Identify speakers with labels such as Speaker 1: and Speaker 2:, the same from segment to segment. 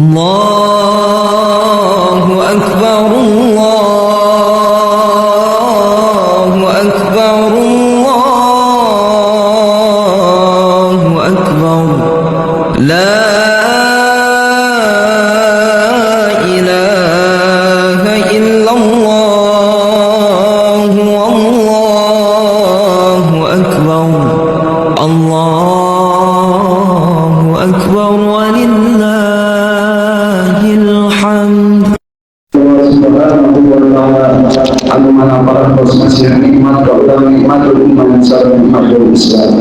Speaker 1: الله أكبر، الله أكبر، الله أكبر، لا إله إلا الله، والله أكبر، الله أكبر، ولله الحمد.
Speaker 2: Allah Subhanahu wa Ta'ala anu maha parantos masihan nikmat ka urang, nikmatul iman sareng nikmatul Islam.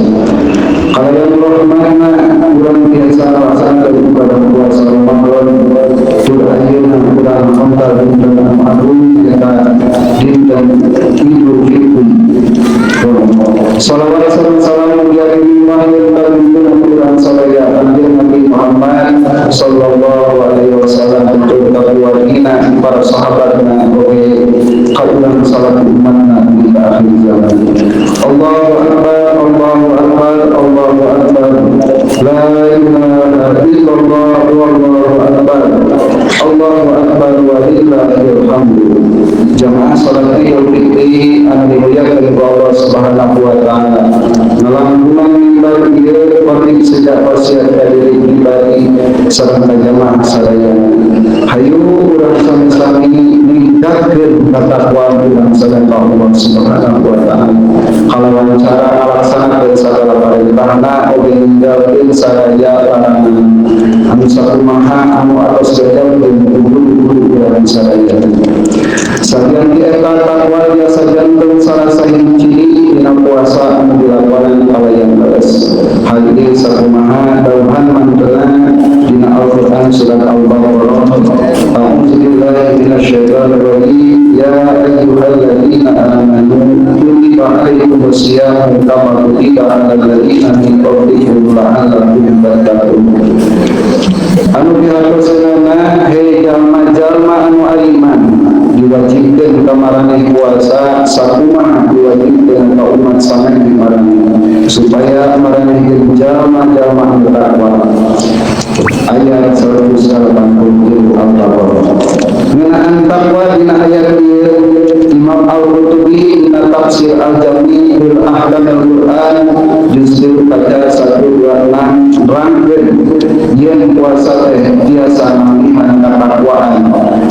Speaker 2: Kalayan rahmana urang biasa ngalaksanakeun ibadah puasa Ramadan tur ayeuna urang honta dinten anu agung, nyaeta dinten Idul Fitri. Salawat sareng salam mugia dimahyun ka urang sadaya, Kanjeng Nabi Muhammad sallallahu alaihi wasallam, untuk keluargina, para sahabatna, oge ka urang salaku umatna di akhir zaman. Allahu akbar, Allahu akbar, Allahu akbar, la ilaha illallah, wallahu akbar, Allahu akbar, walillahil hamdu. Jamaah salat Idul Fitri anu dimuliakan ku Allah Subhanahu wa Taala, ngalangkungan mimbar ieu penting sejak wasiat ka diri pribadi sareng ka jamaah sadaya. Hayu urang sami-sami ningkatkeun katakwaan urang sadaya ka Allah Subhanahu wa Taala kalawan cara ngalaksanakeun sagala parentahna oge ninggalkeun sadaya larangan anu sakumaha anu atos diajarkeun ku guru-guru urang sadaya. Salian ti eta, takwa biasa janten salah sahiji ciri dina puasa anu dilakonan kalayan leres. Hal ini sakumaha dawuhan mantena dina Al-Qur'an surat Al-Baqarah. A'udzu billahi minasyaitonir rajim. Ya ayyuhalladzina amanu kutiba alaikumus siyam kama kutiba alal ladzina min qablikum la'allakum tattaqun. Anu pihatosenana, hei jalma-jalma anu ariman, diwajibkeun ka maraneh puasa sakumaha diwajibkeun ka umat sameh di maraneh, supaya maraneh jeung jalma-jalma anu takwa. Ayat 183 Al-Baqarah. Ngeunaan takwa dina ayat ieu, Imam Al-Qurtubi dina tafsir Al-Jami' lil Ahkamil Quran juz kaca 126 nerangkeun yen puasa teh biasa manggihan katakwaan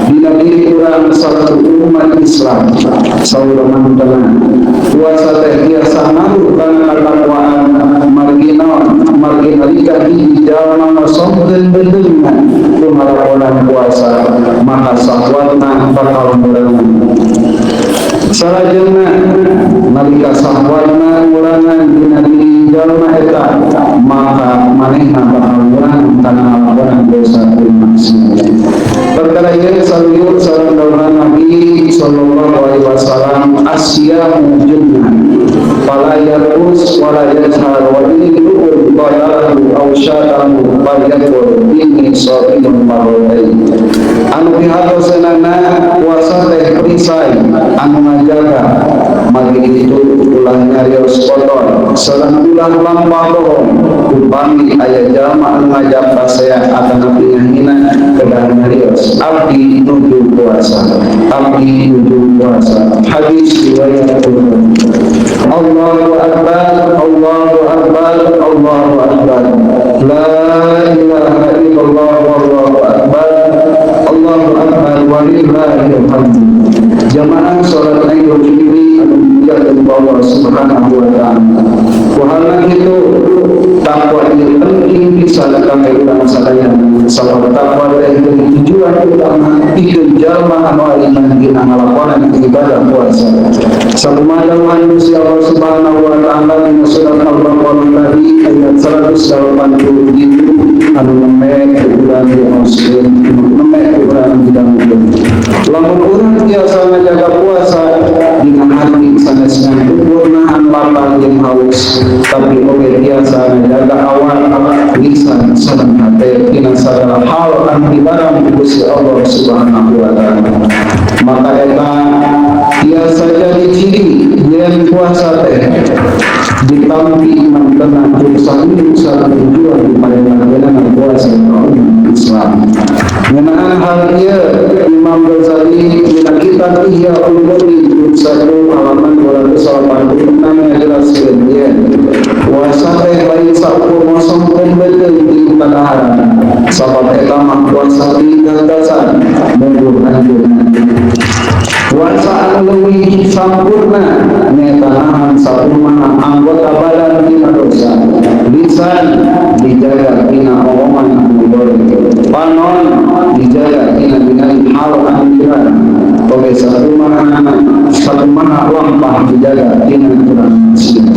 Speaker 2: dina diri urang satu umat Islam. Saur mantena, puasa teh biasa ngaruh kana katakwaan, margi naon? Margi nalika hiji jalma ngosongkeun beuteungna ku ngalakonan puasa, maka sahwatna bakal ngurangan. Salajengna, nalika sahwatna ngurangan dina diri jalma eta, maka manehna bakal ngurangan kana ngalakonan dosa jeung maksiat. Perkara ieu saluyu sareng dawuhan Nabi sallallahu alaihi wasallam, asyamu junnah fala yarqus wala yajhar wa in ru'ul qadalahu aw syatamu falyaqul inni shaimun marratain. Anu pihatosenana, puasa teh perisai anu ngajaga, margi itu ulah nyarios kotor sareng ulah lampah bohong. Upami aya jalma anu ngajak pasea atanapi ngahina, kedah nyarios, "Abdi nuju puasa, abdi nuju puasa." Hadis riwayat Bukhari. Allahu akbar, Allahu akbar, Allahu akbar, la ilaha illallah, wallahu akbar, Allahu akbar, walillahil hamd. Jamaah salat Idul Fitri anu dimuliakan Allah Subhanahu wa Ta'ala, ku halna kitu takwa ieu penting pisan kangge urang sadaya, sabab takwa teh tujuan utama pikeun jalma anu iman dina ngalakonan ibadah puasa. Sakumaha dawuhan Gusti Allah Subhanahu wa Ta'ala dina surat Al-Baqarah tadi ayat 187 anu nembe urang dioskeun, nembe urang didangukeun. Lamun urang biasa ngajaga puasa dina hati sanes ngan ukur nahan lapar jeung haus, tapi oge biasa ngajaga awak, lisan sareng hate dina sagala hal anu dilarang ku Gusti Allah Subhanahu wa Ta'ala, maka eta biasa jadi ciri yen puasa teh ditampi mantena saluyu sareng tujuan diparentahkeunana puasa ka umat Islam. Ngeunaan hal ieu Imam Ghazali dina kitab Ihya Ulumuddin juz 1 halaman 286 ngajelaskeun ieu puasa teh lain saukur ngosongkeun beuteung ti kadaharan sabab eta mah puasa ti gagasan mungguh anjeunna. Puasa anu leuwih sampurna nyaeta nahan sakumaha anggota badan tina dosa, lisan dijaga tina omongan anu goreng, panon dijaga tina ningali hal anu dilarang, oge sakumaha lampah dijaga tina kurang maksiat.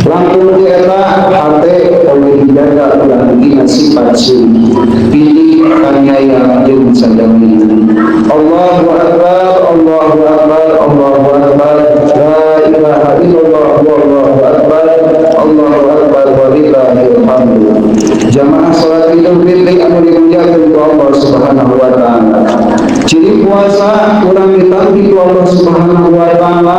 Speaker 2: Langkung di eta hate oge dijaga ulah tina sifat syirik, pilih kaniaya jeung sajamina. Allahu akbar, Allahu akbar, Allahu akbar, la ilaha illallah, wallahu akbar, Allahu akbar, walillahil hamdu. Jamaah salat Idul Fitri anu dimuliakeun ku Allah Subhanahu wa taala. Ciri puasa urang ditampi ku Allah Subhanahu wa taala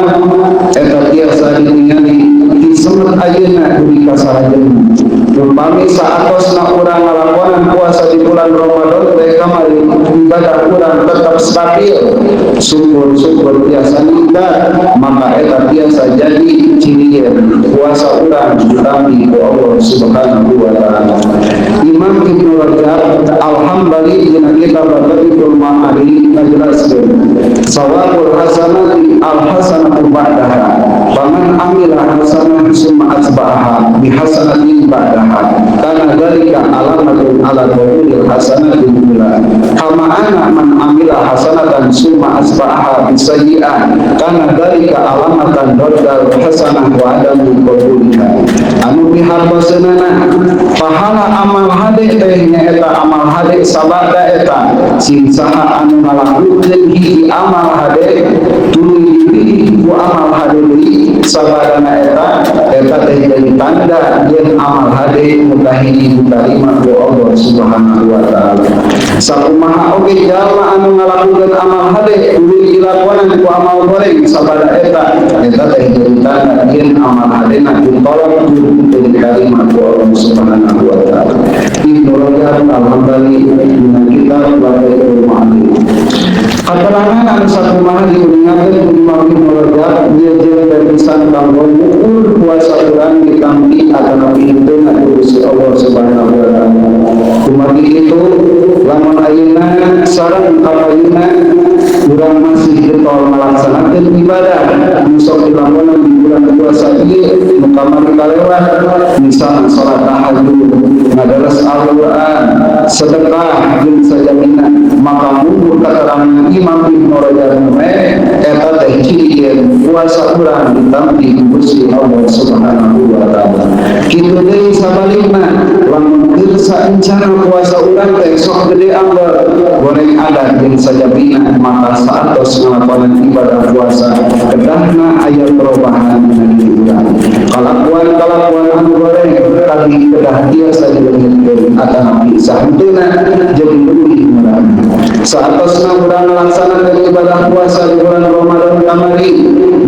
Speaker 2: eta tiasa ditingali di semet ayeuna dugi ka salajengna. Upami saatosna urang ngalakonan puasa di bulan Ramadan teh kamari ibadah urang tetap stabil, syukur-syukur tiasa ningkat, maka eta tiasa jadi ciri puasa urang ditampi ku Allah Subhanahu wa taala. Imam Ibnu Rajab Al-Hambali dina kitab Lataiful Ma'arif ngajelaskeun sawabul hasanati al-hasanatu ba'daha faman amila hasanah summa atba'aha bihasanatin ba'daha kana dzalika alamatun ala qabulil hasanati ula kama anna man amila hasanatan summa atba'aha bisayyi'ah kana dzalika alamatan raddal hasanah wa adami qabuliha. Anu pihartoseunana pahala amal hade teh nyaeta amal hade sabada eta sing saha anu ngalakukeun hiji amal hade tuluy dipilih ku amal hade deui sabadana eta eta teh jadi tanda yen amal hade nu kahiji ditarima ku Allah Subhanahu wa taala. Sakumaha oge jalma anu ngalakukeun amal hade tuluy dilakonan ku amal goreng sabada eta eta teh jadi tanda yen amal hadena ditolak teu diterima ku Allah Subhanahu wa taala. Ibnu Rajab Al-Hambali dina kitab Lataiful Ma'arif. Katerangan anu sakumaha diuningakeun ku Imam Ibnu Rajab ieu jeung pisan kanggo ngukur puasa urang ditampi atanapi henteu ku Gusti Allah Subhanahu wa taala. Kumargi kitu lamun ayeuna sareng kapayuna urang masih getol ngalaksanakeun ibadah anu sok dilakonan di bulan puasa ieu nu kamari kalewat, misalna salat tahajud, ngadaras Al-Qur'an, sedekah jeung sajamina, maka mundur katerangan Imam Ibnu Rajab eta teh ciri puasa urang ditampi ku Gusti Allah Subhanahu wa taala. Kitu deui sabalikna lamun keur saencana puasa urang teh sok gede amber goreng adat jeung sajabina, maka saatos ngalakonan ibadah puasa kedahna aya perubahan dina diri urang. Kalakuan-kalakuan anu goreng tadi kedah tiasa dileungitkeun atanapi sahenteuna jeung leuwih murah. Saatosna urang ngalaksanakeun ibadah puasa di bulan Ramadan kamari,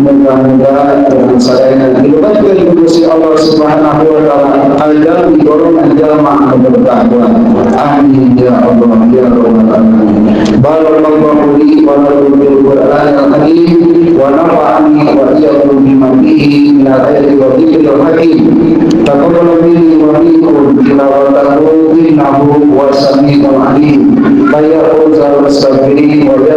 Speaker 2: mudah-mudahan urang sadayana dilebetkeun ku Gusti Allah Subhanahu wa taala kajalmi golongan jalma anu bertakwa. Amin ya Allah ya rabbal alamin. Barakallahu li wa lakum bil Qur'anil hakim wa nafa'ani wa iyyakum bima fihi min al-ayati wa dzikril hakim. Taqabbalu minni wa minkum tilawatahu innahu huwas samiul alim. Bayya'u zal mustaghfirin wa ya